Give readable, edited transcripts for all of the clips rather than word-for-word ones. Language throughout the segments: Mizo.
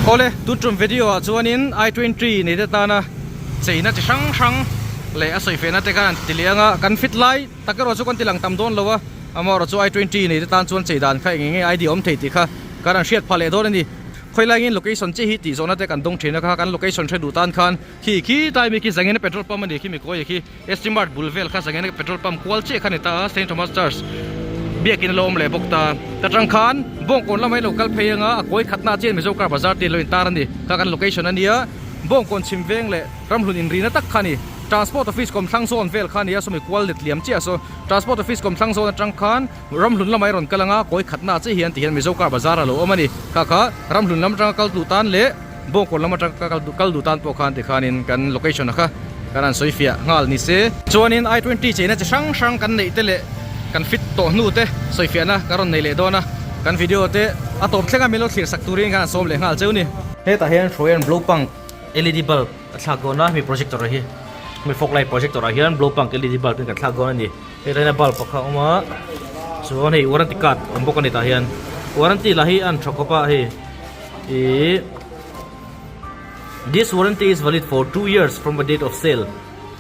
Awle, tun tum video ah chuanin i twenty nei te tana cheina chi hrang hrang leh a sawifehna te khan an ti leh anga kan fit lai tak erawh chu kan ti lang tam dawn lo a, amaherawh chu i twenty nei te tan chuan chei dan kha eng eng nge idea awm thei tih kha kan han hriat phah leh dawn a ni. Khawilaiin location chi hi tih zawhna te kan dawng thin a kha kan location hre duh tan khan khi khi tlai mi khi zangena petrol pump a ni khi mikawi khi ST Mart bul vel kha zangena petrol pump kual chiah kha a ni ta a Saint Thomas Church biakin a lo awm leh bawk ta. Ta tang khan Bawngkawn lamah hi lo kal phei anga a kawi khatna ah chian Mizo car bazar te lo intar a ni kha kan location a nia Bawngkawn chhim veng leh Ramhlun inrina tak kha a ni. Transport Office kawmthlang zawn vel kha a ni a sawmi kual let liam chiah saw Transport Office kawmthlang zawn atang khan Ramhlun lamah i rawn kal anga kawi khatna ah chiah hian tihian Mizo car bazar a lo awm a ni. Kha kha Ramhlun lam atanga kal duh tan leh Bawngkawn lam atanga kal duh tan pawh khan tikhanin kan location a kha kan han sawi fiah nghal ni se. Chuanin i twenty cheina chi hrang hrang kan neih te leh kan fit tawh hnu te sawi fiahna kan rawn nei leh dawn a, kan video te a tawp thleng a min lo thlir sak turin kan han sawm leh nghal cheu ni. Hetah hian Hruaian blow pump led bulb a thlak dawn a, hemi projector hi hemi fog light projector ah hian blow pump led bulb in kan thlak dawn a ni. Hetah hian a bulb pakhat a awm a, chuan hei warranty card a awm bawk a ni tah hian warranty lah hi a an tha khawp a hei. Ih This warranty is valid for 2 years from the date of sale.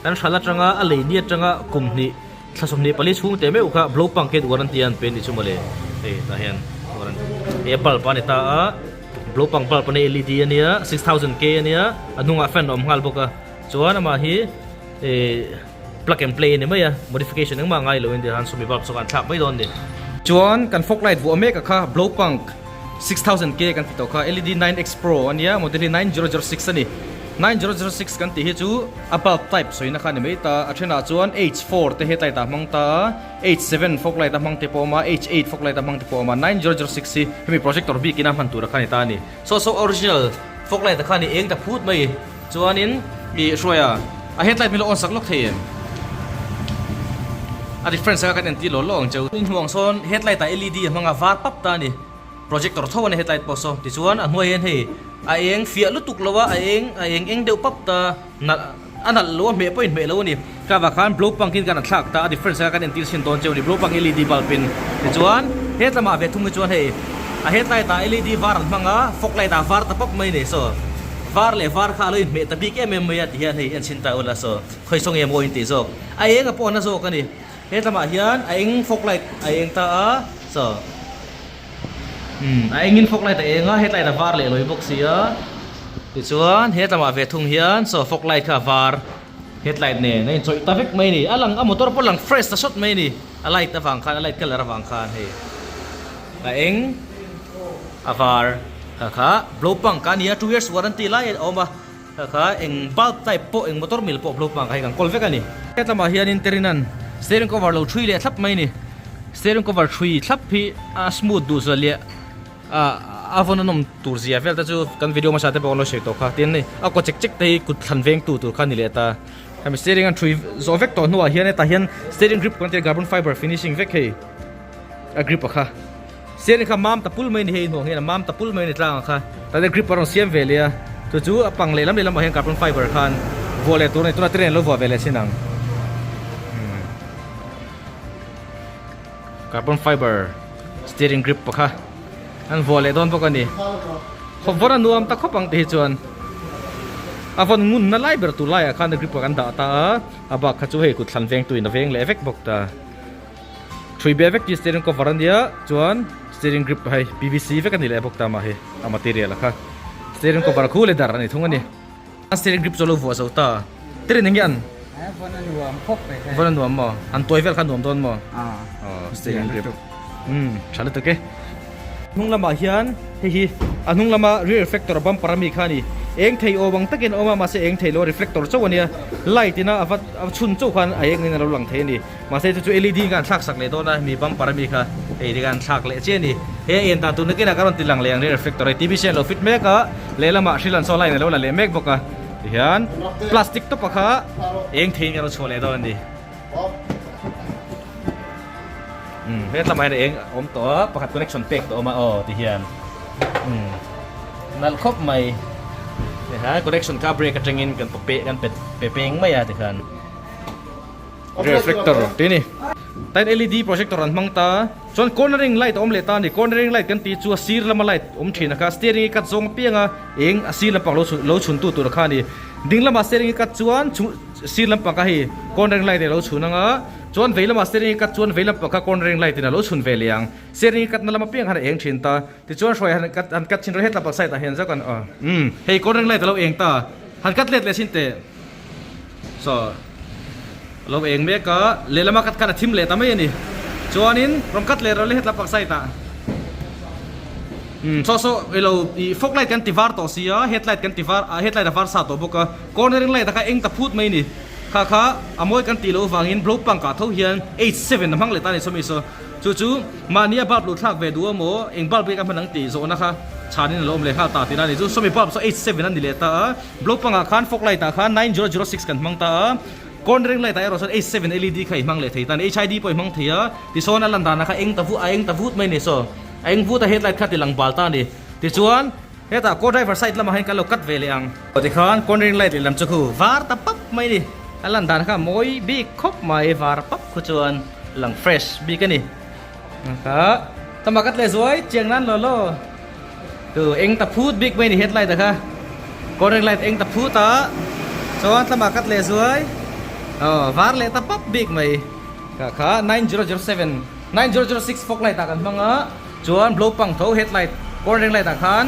Kan hral atanga a lei ni atanga kum hnih thla 24 chhung teh meuh kha blow pump khian warranty a an pe a ni chu mawle. Hei tah hian warranty hei a bulb a ni ta a, blow pump bulb a nia led a nia 6000K a nia a hnungah fan a awm nghal bawk a chuan amah hi ih plug and play a ni mai a modification engmah ngai loin tihian sawmi bulb chu khan thlak mai dawn a ni. Chuan kan fog light vuah mek a kha blow pump 6000K kan ti tawh kha led 9X Pro a nia model hi 9006 a ni. 9006 kan tih hi chu a bulb type sawina kha a ni mai ta a thenah chuan H4 te headlight ah hmang ta a H7 fog light a hmang te pawh a awm a H8 fog light a hmang te pawh a awm a 9006 hi hemi projector bikin a hman tur a kha a ni ta a ni. Saw saw original fog light a kha a ni eng ta phut mai chuanin ih hruaia a headlight min lo on sak lawk thei em? A difference kha kan entir law law ang cheu. Inhmuh ang sawn headlight ah led a hmang a var pap ta a ni. Projector tho a ni headlight pawh saw. Tichuan a hnuai hian hei a eng fiah lutuk lo a, a eng a eng eng deuh pap ta nalh a nalh lo a hmeh pawh inhmeh lo a ni. Ka vah khan blow pump in kan a thlak ta a difference kha kan entir chhin dawn cheu a ni blow pump led bulb in. Tichuan hetlamah ve thung hi chuan hei a headlight ah led var an hmang a fog light ah var ta pap mai a ni saw. Var leh var kha a lo inhmeh ta bik em em mai a ti hian hei en chhin ta ula saw khawi saw nge maw in tih zawk a eng a pawh na zawk a ni hetlamah hian a eng fog light a eng ta a saw umm a engin fog light a eng a headlight a var leh lawi bawk si a tichuan hetlamah ve thung hian saw fog light kha a var headlight nen a inchawih ta vek mai a ni a lang a motor pawh a lang fresh ta sawt mai a ni a light avang khan a light colour avang khan hei. A eng a var kha kha blow pump a nia 2 years warranty lai a awm a kha kha eng bulb type pawh eng motor mil pawh blow pump kha hei kan kawl vek a ni. Hetlamah hianin Terinan steering cover lo thui leh thlap mai a ni. Steering cover thui thlap hi a smooth duh zual leh a vawn a nawm tur zia vel te chu kan video hmasa te pawh kan lo sawi tawh kha tin a ni. A kaw chek chek te hi kut thlan veng tu tur kha a ni leh ta. Hemi steering an thui zawh vek tawh hnuah hian hetah hian steering grip kan tia carbon fiber finishing vek hei. A grip a kha steering kha mam ta pul mai a ni hei hnuang hian a mam ta pul mai a ni tlang a kha tah grip a rawn siam ve leh a chu chu a pang lehlam lehlamah hian carbon fiber khan vuah leh tur a ni tunah train a lo vuah ve leh chin ang carbon fiber steering grip pa kha an vuah leh dawn bawk a ni khawp vawn a nuam ta khawp ang tih hi chuan a vawn ngun na lai ber tur laiah khan a grip a kan dah ta a a bak kha chu hei kut thlan veng tuin a veng leh vek bawk ta. Thui be vek tih steering cover a nia chuan steering grip hei PVC vek a ni leh bawk ta mah hi a material a kha steering cover khu leh dar a ni thung a ni. Steering grip chu a lo vuah zo ta terin eng nge an Vawn a nuam khawp mai hei. Vawn a nuam maw? An tuai vel kha a nuam dawn maw? Aw steering grip umm tha lutuk e. Hnung lamah hian hei hi a hnung lama rear reflector bumper ami kha a ni. Eng thei awm ang takin a awm a mahse eng thei lo reflector chauh a nia light ina a va chhun chauh khan a eng in a lo lang thei a ni. Mahse chu chu led khan an thlak sak leh dawn a, mi bumper ami kha hei te khan an thlak leh chiah a ni. He a en dan tur nakinah ka rawn ti lang leh ang rear reflector hei TV sian a lo fit mek a, lehlamah Sri Lanka line a lo la leh mek bawk a, tihian plastic tawpa kha eng theiin kan rawn chhuah leh dawn a ni. Umm hetlamah hian eng a awm tawh a, pakhat connection pek tawh a awm a aw tihian umm nalh khawp mai tihian connection kha brake atangin kan pe kan pe peng mai a tikhan. Reflector tih a ni. Tain led projector an hmang ta. Chuan cornering light a awm leh ta a ni. Cornering light kan tih chu a sir lama light awm thin a kha. Steering i cut zawng apianga eng a sir lampang lo lo chhun tu tur kha a ni. Ding lama steering i cut chuan chung sir lampang kha hei cornering light in a lo chhun anga chuan vei lama steering i cut chuan vei lampang kha cornering light in a lo chhun ve leh ang. Steering i cut na lam apiang khan a eng thin ta. Tichuan hruai han cut han cut chhin rawh hetlam pang side ah hian zauh kan aw umm hei cornering light a lo eng ta han cut let leh chhin teh. Saw a lo eng mek a, lehlam a cut khan a thim leh ta mai a ni. Chuanin rawn cut leh rawh le hetlam pak side ah. Umm saw saw ilo ih fog light kan ti var tawh si a, headlight kan ti var ah headlight a var sa tawh bawk a, cornering light a kha eng ta phut mai a ni. Kha kha a mawi kan tih loh vangin blow punk ah tho hian H seven a hmang leh ta a ni saw mi saw. Chu chu mahni a bulb luh thlak ve duh a maw, eng bulb nge ka hman ang tih zawhna kha chhanin a lo awm leh nghal ta tih na a ni. Chu sawmi bulb saw H seven a ni leh ta a, blow pangah khan fog light ah khan 9006 kan hmang ta a, cornering light ah erawh chuan H seven LED kha i hmang leh thei ta a ni. HID pawh i hmang thei a, tisawn a lan danah kha eng ta vut a eng ta vut mai a ni saw, a eng vut a headlight kha ti lang bal ta a ni. Tichuan hetah co driver side lamah hian kan lo cut ve leh ang. Tikhan cornering light lehlam chu khu var ta pap mai a ni. A lan dan kha mawi bik khawp mai var pap khu chuan lang fresh bik a ni. Kha tama ka tle zuai chiang nan lo lo tu eng ta phut bik mai ni headlight a kha cornering light eng ta phut a chuan tlama ka tle zuai aw var leh ta pap bik mai kha kha 9007 9006 fog light ah kan hmang a. Chuan blow pang tho headlight cornering light ah khan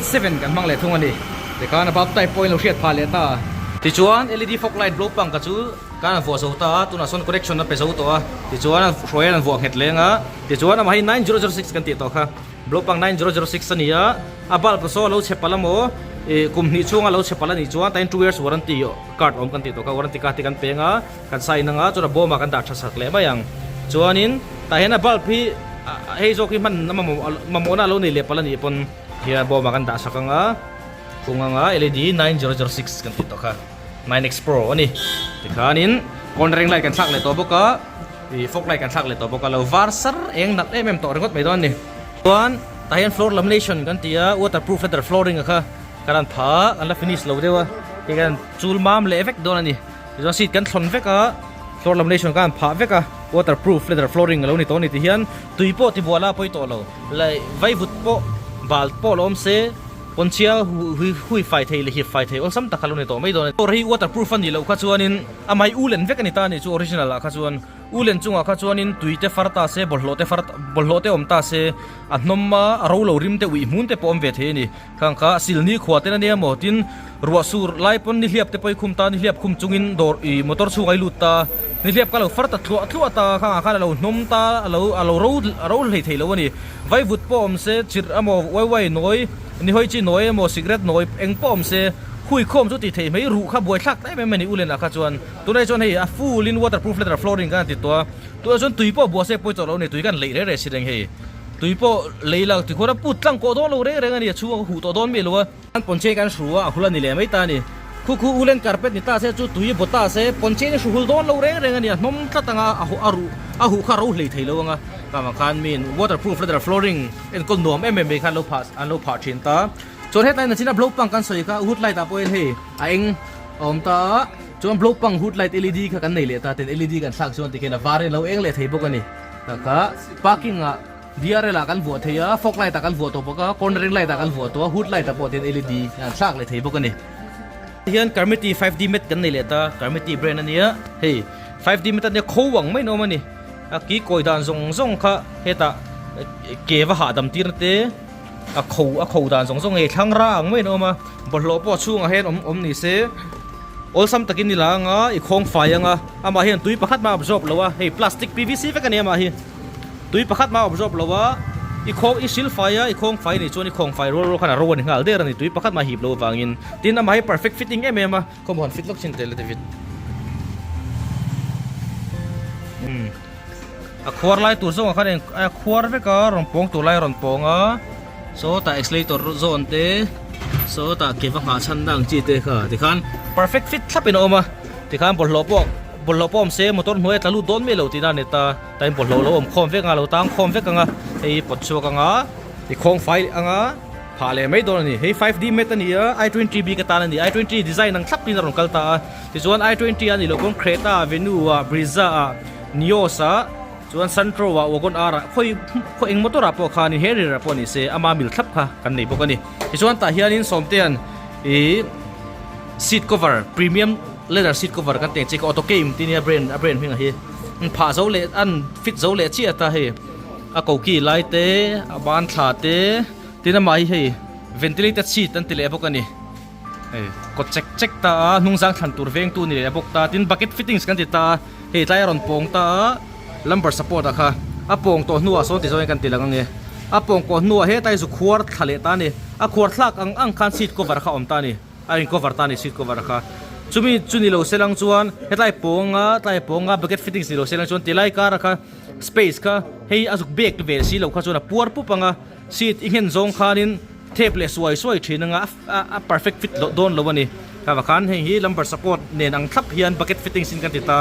H seven kan hmang leh thung a ni. Tikhan a bulb type pawhin lo hriat phah leh ta. Tichuan led fog light blow pang ka chu kan an vuah zo ta a, tunah sawn connection a pe zo tawh a, tichuan a hruai an vuah nghet leng a, tichuan amah hi 9006 kan tih tawh kha blow pang 9006 a ni a, a bulb saw a lo chhe palh amaw ih kum hnih chhunga lo chhe palh a nih chuan tain two years warranty card awm kan tih tawh kha warranty card hi kan peng a. Kan sign anga chuan a bawmah kan dah tha sak leh mai ang. Chuanin tah hian a bulb hi hei zawk hi hman a mamawhna a lo nei leh palh a nih pawn hian bawmah kan dah sak anga kung anga led 9006 kan tih tawh kha 9X Pro a ni. Tikhanin cornering light kan thlak leh tawh bawk a, ih fog light kan thlak leh tawh bawk a, lo var sar eng nalh em em tawh ringawt mai dawn a ni. Chuan tah hian floor lamination kan ti a, waterproof leather flooring a kha kan han pha a, kan la finish lo deuh a, hei kan chul mam leh vek dawn a ni. Tichuan seat kan thlawn vek a, floor lamination khan phah vek a, waterproof leather flooring a lo ni tawh a ni ti hian tui pawh ti bual a pawi tawh lo, leh vaivut pawh bal pawh lo awm se pawnchhia hui hui fai thei leh hip fai thei awlsam tak kha lo ni tawh mai dawn a ni. Floor hi waterproof a nih loh kha chuanin a mai u len vek a ni ta a nih chu original ah kha chuan u len chungah kha chuanin tui te far ta se bawlhhlawh te far bawlhhlawh te awm ta se a hnawm a a ro lo rim te uih hmun te pawh awm ve thei a ni. Khang kha silni khua ten a nia maw? Tin, ruah sur lai pawn nihliap te pawh i khum ta, nihliap khum chungin dawr i motor chhung a i lut ta, nihliap kha a lo far ta thluah thluah ta, khangah khan a lo hnawm ta, a lo a lo ro a ro hlei thei lo a ni. Vaivut pawh awm se, chirh emaw, waiwai nawi, nihawi chi nawi emaw, cigarette nawi eng pawh awm se, hui khawm chu ti thei mai, ruh kha buaithlak ta em em a ni Ulenah kha chuan. Tunah chuan hei a full in waterproof leather flooring khan a ti tawh a, tunah chuan tui pawh buah se pawi tawh lo a ni, tui khan leih reh reh si reng hei. Tui pawh lei la tikhuan a put tlang kawh dawn lo reng reng a ni, a chhung a huh tawh dawn miah lo a. An pawnchei kan hru a, a hul a ni leh mai ta a ni. Khu khu ulen carpet ni ta se chu tui a baw ta se, pawnchei a hru hul dawn lo reng reng a ni, a hnawm tlat anga a a ruh a huh kha a ro hlei thei lo anga. Kavang khan miin waterproof leather flooring enkawl nuam em em mai kha an lo phah an lo phah thin ta. Chuan hetlai nachin a blow pang kan sawi kha hood light ah pawhin hei a eng a awm ta a, chuan blow pang hood light led kha kan nei leh ta ten led kan thlak chuan tikhian a var in a lo eng leh thei bawk a ni. Kha parking ah DRL ah kan vuah thei a, fog light ah kan vuah tawh bawk a, cornering light ah kan vuah tawh a, hood light ah pawh tian led an thlak leh thei bawk a ni. Hian Carmity 5D mat kan nei leh ta, Carmity brand a nia, hei 5D mat a nia kho ang mai in a awm a ni, a ki kawi dan zawng zawng kha hetah ke va hahdam tir na te a kho a kho dan zawng zawng hei thlang ra ang mai in a awm a, bawlhhlawh pawh a chhungah hian awm awm ni se. Awlsam takin i la anga i khawng fai anga amah hian tui pakhat mah a absorb lo a, hei plastic PVC vek a ni amah hi, tui pakhat mah a absorb lo a, i khawng i sil fai a i khawng fai nih chuan i khawng fai rual rual khan a ro a ni nghal der a ni tui pakhat mah a hip lo avangin tin amah hi perfect fitting em em a, khawmuh han fit lawk chin tel a David. Umm a khuar lai tur zawngah khan a khuar vek a rawn pawng tur lai a rawn pawng a. Sawtah accelerator zawn te sawtah ke va nghah chhan na ang chi te kha tikhan perfect fit thlap in a awm a tikhan bawlhhlawh pawh bawlhhlawh pawh awm se motor hnuai a tla lut dawn miah lo tihna a ni ta tain bawlhhlawh lo awm khawm vek anga lo tang khawm vek anga hei pawt chhuak anga i khawng fai anga phah leh mai dawn a ni hei 5D mat a ni a i20 bik atan a ni i20 design ang thlap in a rawn kal ta a tichuan i20 a nih loh pawn Creta ah Venue ah Brezza ah Nios ah. Chuan Santro ah Wagon R ah khawi khaw eng motor ah pawh khanin Harrier ah pawh ni se ama mil thlap kha kan nei bawk a ni. Tichuan tah hianin Sawmtea'n ih seat cover premium leather seat cover kan teng chi kha auto came tih nia brand a brand hming ah hi an phah zo leh an fit zo leh chiah ta hei a koki lai te a ban thla te tin amah hi hei ventilated seat an ti leh bawk a ni. Hei kawt chek chek ta a hnung zang thlan tur veng tu ni leh bawk ta tin bucket fittings kan ti ta a hei tlai a rawn pawng ta a lumber support ah kha a pawng tawh hnuah sawn ti zawngin kan ti lang ange a pawng kawh hnuah hetlai zu khuar thla leh ta a ni a khuar thlak ang ang khan seat cover kha a awm ta a ni a in cover ta a ni seat cover kha chumi chu ni lo se lang chuan hetlai pawng a tlai pawng a bucket fittings ni lo se lang chuan tilai kar a kha space kha hei a zuk bek ve si lo kha chuan a puar pup ang a seat i nghen zawng khanin thep leh suai suai thin anga a perfect fit loh dawn lo a ni. Kha va khan hei hi lumber support nen ang thlap hian bucket fittings in kan ti ta.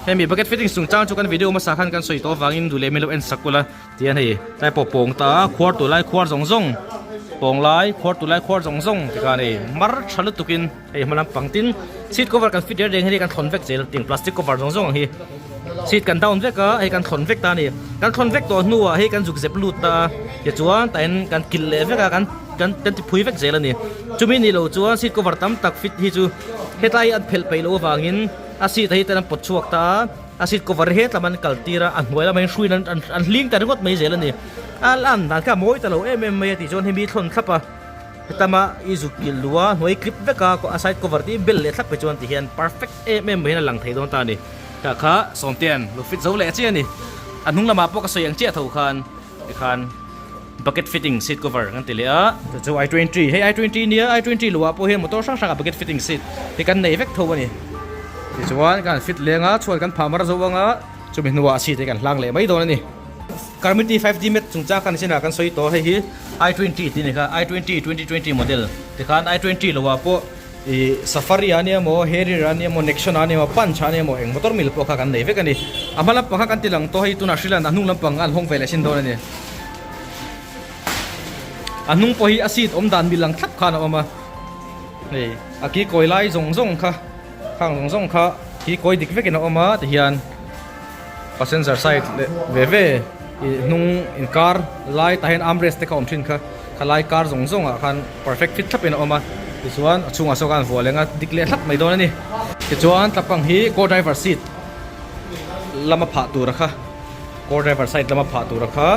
Hemi bucket fittings chungchang chu kan video hmasa khan kan sawi tawh avangin duh leh min lo en sak ula tihian hei tlai pawh pawng ta a khuar tur lai khuar zawng zawng pawng lai khuar tur lai khuar zawng zawng tikhan hei mar tha lutuk in hei hma lampang tin seat cover kan fit reng reng hi kan thlawn vek zel tiang plastic cover zawng zawng ang hi. Seat kan down vek a, hei kan thlawn vek ta a ni. Kan thlawn vek tawh hnuah hei kan zuk zep lut ta a, tichuan tah hian kan kilh leh vek a, kan kan kan ti phui vek zel a ni. Chumi ni lo chuan seat cover tam tak fit hi chu hetlai hi an phelh peih loh avangin a seat ah hi ten an pawt chhuak ta a, a seat cover hi hetlam an kal tir a, a hnuai lamah hian hruiin an an hling ta ringawt mai zel a ni. A lan dan kha a mawi ta lo em em mai a tih chuan hemi thlawn thlap a. Hetama i zuk kilh luh a, hnuai clip vek a, a side cover te hi bel leh thlap pe chuan ti hian perfect em em mai hian a lang thei dawn ta a ni. Tah kha Sawmtea'n lo fit zo leh chiah a ni. A hnung lamah pawh ka sawi ang chiah tho khan tikhan bucket fitting seat cover kan ti leh a. Chu chu i20, hei i20 nia i20 luhah pawh hian motor hrang hrangah bucket fitting seat hi kan nei vek tho a ni. Tichuan kan han fit leng a, chhuat kan phah mar zo ang a, chumi hnuah seat hi kan hlang leh mai dawn a ni. Carmity 5D mat chungchang khan chinah kan sawi tawh hei hi i20 tih a ni kha i20 2020 model tikhan i20 lo ah pawh ih Safari ah nia maw Harrier ah nia maw Nexon ah nia maw Punch ah nia maw eng motor mil pawh kha kan nei vek a ni a hma lampang kha kan ti lang tawh hei tunah hrilan a hnung lampang an hawng ve leh sin dawn a ni a hnung pawh hi a seat awm dan mil ang thlap khan a awm a hei a ki kawi lai zawng zawng kha khang zawng zawng kha ki kawi dik vekin a awm a tihian. Passenger side leh ve ve ih hnung inkar lai tah hian armrest te kha awm thin kha khalai kar zawng zawng ah khan perfect fit thlap in a awm a tichuan a chhungah sawn khan vuah leng a dik leh thlap mai dawn a ni tichuan tlapang hi co driver seat lama phah tur a kha co driver side lama phah tur a kha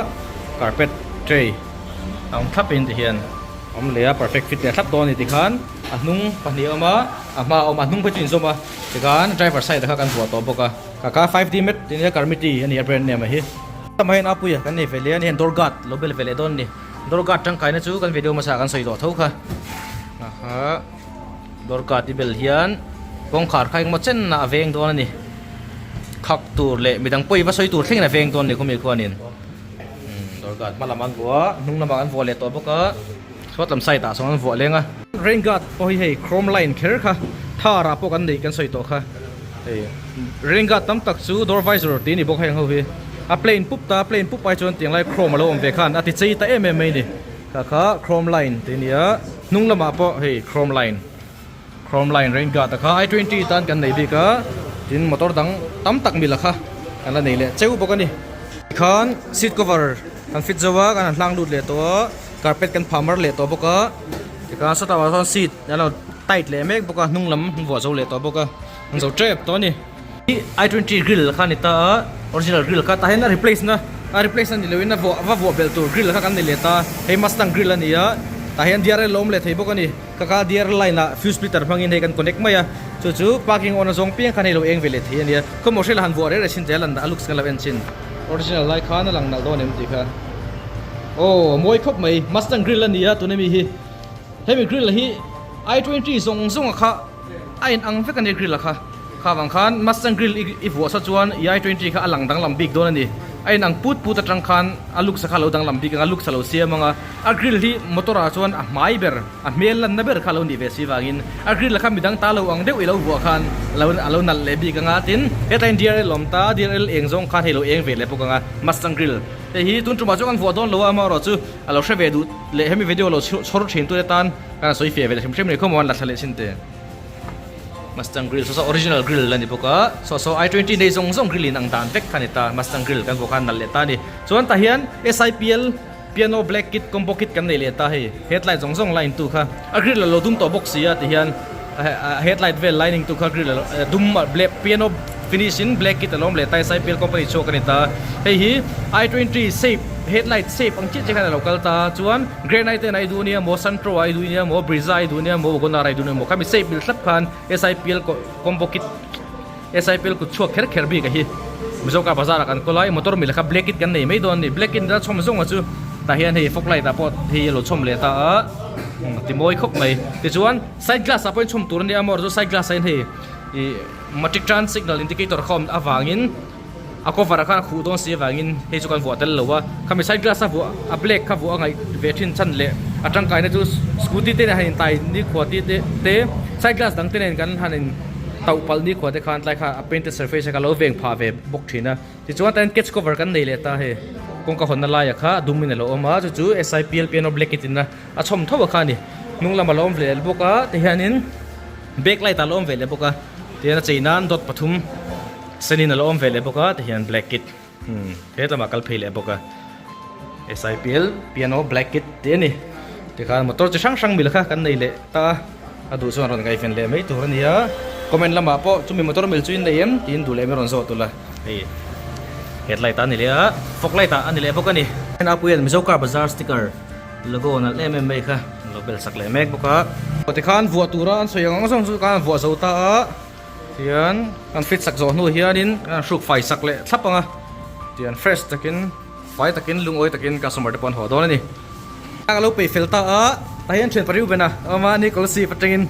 carpet tray a awm thlap in tihian a awm leh a perfect fit leh thlap dawn a ni tikhan a hnung pahnih a awm a a hma a awm a a hnung phei chu inzawm a tikhan driver side ah kha kan vuah tawh bawk a. Ka ka 5D mat tih nia Karmiti a ni a brand name a hi. Amah hian Apuia kan nei ve leh a ni hian door guard lo bel ve leh dawn a ni. Door guard tangkaina chu kan video hmasa kan sawi tawh tho kha. Aha door guard i bel hian kawngkhar kha engmaw chenna a veng dawn a ni. Khak tur leh midang pawi va sawi tur thlengin a veng dawn a ni khawmi khuanin. Door guard hma lamah an vuah a, hnung lamah an vuah leh tawh bawk a. Chhuat lam side ah sawn an vuah leng a. Rain guard pawh hi hei chrome line kher kha thar ah pawh kan neih kan sawi tawh kha hei rain guard tam tak chu door visor tih a ni bawk heng ho hi a plain pup ta plain pup ai chuan tiang lai chrome a lo awm ve khan a ti chei ta em em mai a ni kha kha chrome line tih a ni a hnung lamah pawh hei chrome line chrome line rain guard a kha i 20 tan kan nei bik a tin motor dang tam tak mila kha kan la nei leh cheu bawk a ni tikhan seat cover kan fit zo a kan han hlang lut leh tawh a. Carpet kan phah mar leh tawh bawk a tikhan sawtah ah sawn seat an lo tight leh mek bawk a hnung lam an vuah zo leh tawh bawk a an zo tep tawh a ni. I 20 grill kha a ni ta a original grill kha tah hian a replace na a replace na ni loin a vuah va vuah belh tur grill kha kan nei leh ta hei Mustang grill a ni a tah hian DRL a awm leh thei bawk a ni ka kha DRL line ah fuse splitter hmangin hei kan connect mai a chu chu parking on a zawng piang khan hei lo eng ve leh thei a nia khawmaw hrela han vuah reh reh chin te a lan a looks kan lo en chin. Original lai khan a lang nalh dawn em tih kha. Aw mawi khawp mai Mustang grill a ni a tuna mi hi. Hemi grill hi i20 zawng zawng a kha a in ang vek a ni grill a kha. Kha vang khan Mustang grill i vuah sa chuan i i20 kha a lang danglam bik dawn a ni. A in ang put put atang khan a looks a kha a lo danglam bik ang a looks a lo siam ang a. A grill hi motor ah chuan a hmai ber a hmel lanna ber kha a lo nih ve si vangin a grill kha midang ta lo ang deuh i lo vuah khan a lo a lo nalh leh bik ang a tin hetlaiin DRL a awm ta DRL eng zawng khan hei lo eng ve leh bawk ang a Mustang grill hei hi tun tumah chuan kan vuah dawn lo a amaherawh chu a lo hre ve duh leh hemi video lo chhawr thin tute tan kan sawi fiah ve leh hrim hrim a ni khawmaw an la thla leh chin te. Mustang grill saw saw original grill a ni bawk a saw saw i twenty nei zawng zawng grill in ang dan vek kha a ni ta Mustang grill kan vuah khan nalh leh ta a ni chuan tah hian S_I_P_L piano black kit combo kit kan nei leh ta hei headlight zawng zawng line tu kha a grill a lo dum tawh bawk si a ti hian headlight vel lining tu kha grill a dum black piano finish in black kit a lo awm leh ta S_I_P_L company chhuak a ni ta hei hi i twenty shape headlight shape ang chiah chiah khan a lo kal ta chuan Granite in a i duh nia maw, Santro a i duh nia maw, Brezza a i duh nia maw, Wagon-R a i duh nia maw khami shape mil thlap khan SIPL combo kit SIPL kut chhuak kher kher bik a hi Mizo car bazar ah kan kawl a, motor mil kha black kit kan nei mai dawn a ni, black kit a chhawm zawng a chu tah hian hei fog light ah pawh hei a lo chhawm leh ta a ti mawi khawp mai tichuan side glass ah pawh in chhawm tur a nia maw chu side glass ah hian hei ih matric turn signal indicator kha awm avangin. A cover ah khan a khuh dawn si avangin hei chu kan vuah tel lo a, khami side glass a vuah a black kha vuah a ngaih ve thin chhan leh a tangkaina chu scooty te nen han in tai nikhua ti te te side glass dang te nen kan han in tauh palh nikhua te khan tlai kha a painted surface a kha lo veng phah ve bawk thin a tichuan tah hian catch cover kan nei leh ta hei kawngka hawnna laiah kha a dum in a lo awm a chu chu S_I_P_L piano black kit in a a chhawm tho a kha a ni hnung lamah a lo awm ve leh bawk a tihianin back light ah a lo awm ve leh bawk a tihian a chei nan dot pathum. Senin a lo awm ve leh bawk a tihian black kit umm he lamah kal phei leh bawk a S_I_P_L piano black kit tih a ni tikhan motor chi hrang hrang mil kha kan nei leh ta a a duh chuan rawn ngaihven leh mai tur a ni a comment lamah pawh chumi motor mil chu in nei em tiin duh leh mai rawn zawh tur a hei headlight ah a ni leh a fog light ah a ni leh bawk a ni. Apuian Mizo car bazar sticker logo nalh em em mai kha an lo bel sak leh mek bawk a. Tikhan vuah tura an sawi ang ang zawng chu khan an vuah zo ta a. Tihian kan fit sak zawh hnu hianin kan han hruk fai sak leh thlap ang a, tihian fresh takin fai takin lungawi takin customer te pawh an haw dawn a ni. Ka lo peih fel ta a, tah hian thian pariu ben a awm a, ni Kolasib atangin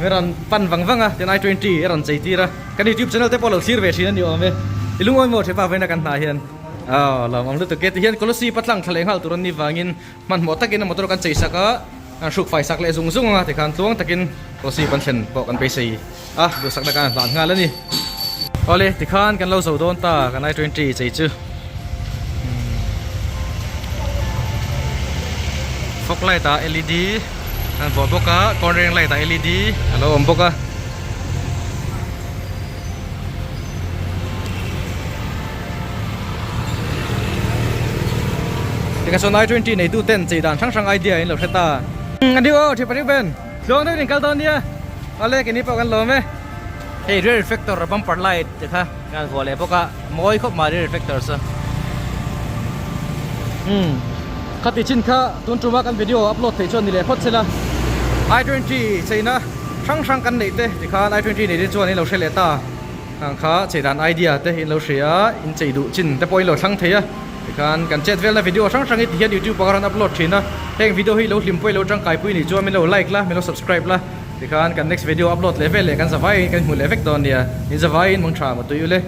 min rawn pan vang vang a, tihian i twenty a rawn chei tir a, kan youtube channel te pawh lo thlir ve thin a ni awm e, i lungawi maw thianpa vawiin a kan hnah hian aw lawm awm lutuk e, tihian Kolasib a tlang thla leh nghal tur an nih vangin hmanhmawh takin a motor kan chei sak a, kan hruk fai sak leh zung zung ang a, tikhan tluang takin Kolasib an thlen pawh kan beisei. A duhsakna kan hlan nghal a ni. Awle tikhan kan lo zo dawn ta kan i 20 chei chu. Fog light ah led an vuah bawk a cornering light ah led a lo awm bawk a. Tikhan chuan i 20 neitu ten chei dan hrang hrang idea in lo hre ta. A ni aw thipa ring ven. Tluang deuhin in kal dawn nia. Awle keini pawh kan lawm e. Hei rear reflector bumper light te kha kan vuah leh bawk a, mawi khawp mai rear reflector chu. Umm khati chin kha tun tuma kan video upload theih chuan ni leh phawt sela. I 20 cheina hrang hrang kan neih te tikhan i 20 nei te chuan in lo hre leh ta. Ang kha chei dan idea te in lo hria a, in chei duh chin te pawh in lo thlang thei a. Tikhan kan chet velna video hrang hrang hi tihian youtube ah ka rawn upload thin a, heng video hi lo hlimpui lo tangkaipui nih chuan min lo like la, min lo subscribe la, tikhan kan next video upload leh vel leh kan zavaiin kan hmu leh vek dawn nia, in zavaiin mangtha matui ule.